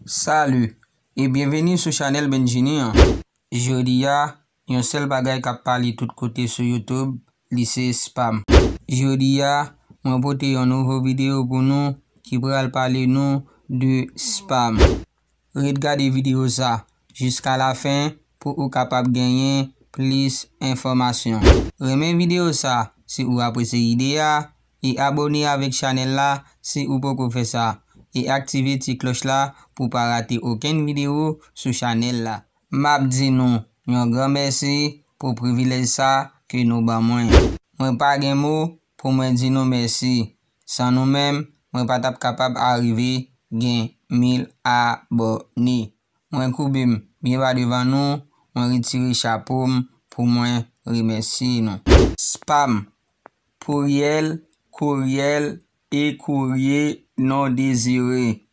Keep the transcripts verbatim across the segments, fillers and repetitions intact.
Salut e byenveni sou chanèl Benjini an. Jodi a, yon sèl bagay k ap pale tout kote sou YouTube, li se spam. Jodi a, mwen pote yon nouvo videyo pou nou ki pral pale nou de spam. Ret gade videyo sa jiska lafen pou ou kapab genyen plis enfòmasyon. Renmen videyo sa si ou apresye ide a, e abòne avèk chanèl la si ou poko fè sa, e aktive ti klòch la pou pa rate okenn videyo sou chanèl la. M ap di nou yon gran mèsi pou privilèj sa ke nou ban mwen. Mwen pa gen mo pou mwen di nou mèsi. San nou menm, mwen pa t ap kapab arive gen mil abòne. Mwen koube m byen ba devan nou, mwen retire chapo m pou mwen remèsye nou. Spam, pliriyèl, kouriyèl e kourye non dezire.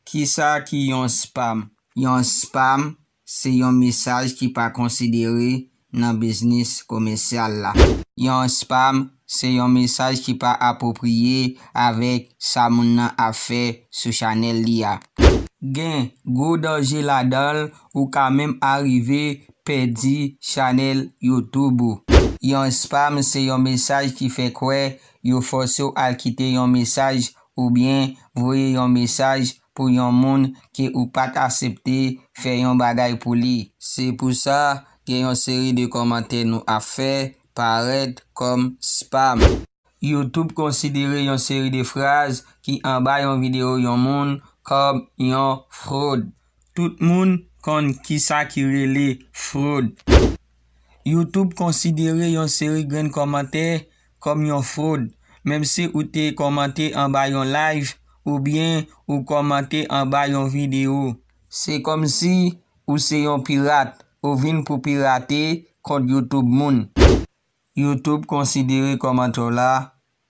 Kisa ki yon spam? Yon spam se yon mesaj ki pa konsidere nan biznis komèsyal la. Yon spam se yon mesaj ki pa apwopriye avèk sa moun nan ap fè sou chanèl li a. Gen gwo danje ladan l, ou ka menm arive pèdi chanèl YouTube ou. Yon spam se yon mesaj ki fè kwè yo fòse w al kite yon mesaj oubyen voye yon mesaj pou yon moun ke ou pa t aksepte fè yon bagay pou li. Se pou sa, gen yon seri de kòmantè nou ap fè parèt kòm spam. YouTube konsidere yon seri de fraz ki anba yon videyo yon moun kòm yon fwod. Tout moun konn kisa ki rele fwod. YouTube konsidere yon seri grenn kòmantè kòm yon fwod, menm si ou te kòmante anba yon live oubyen ou kòmante anba yon videyo. Se kòmsi ou se yon pirat, ou vin pou pirate kont YouTube moun. YouTube konsidere kòmantè w la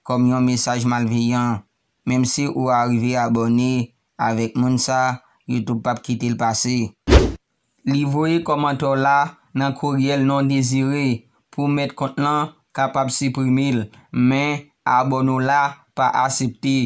kòm yon mesaj malveyan. Menm si ou arive abòne avèk moun sa, YouTube p ap kite l pase. Li voye kòmantè w la nan kouriyèl non dezire pou mèt kont lan kapab siprime l, men abòne w la pa aksepte.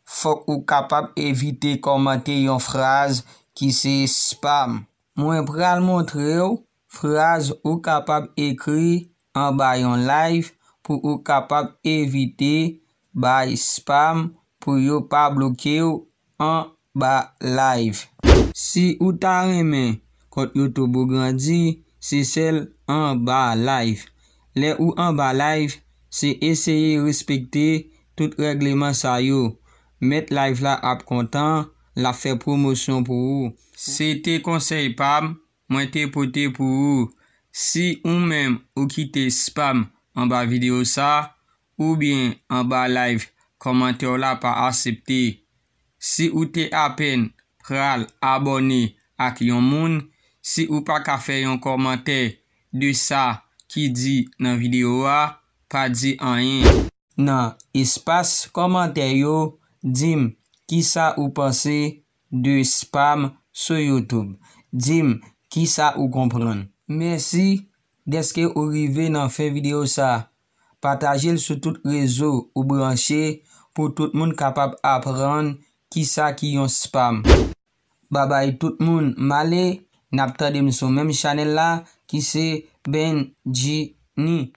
Fòk ou kapab evite kòmante yon fraz ki se spam. Mwen pral montre w fraz ou kapab ekri anba yon live pou ou kapab evite bay spam pou yo pa bloke w anba live. Si ou ta renmen kont YouTube ou grandi, se sèl anba live. Lè ou anba live, se eseye respekte tout règleman sa yo. Mèt live la ap kontan, l ap fè pwomosyon pou ou. Se te konsèy pa m, mwen te pote pou ou. Si ou menm ou kite spam anba videyo sa, oubyen anba live kòmantè w la pa aksepte. Si ou te apèn pral abòne ak yon moun, si ou pa ka fè yon kòmantè de sa ki di nan videyo a, pa di anyen. Nan espas kòmantè yo, di m kisa ou panse de spam sou YouTube. Di m kisa ou konprann. Mèsi dèske ou rive nan fen videyo sa. Pataje l sou tout rezo ou branche pou tout moun kapab aprann kisa ki yon spam. Babay tout moun, m ale, n ap tande m sou menm chanèl la ki se Benjini.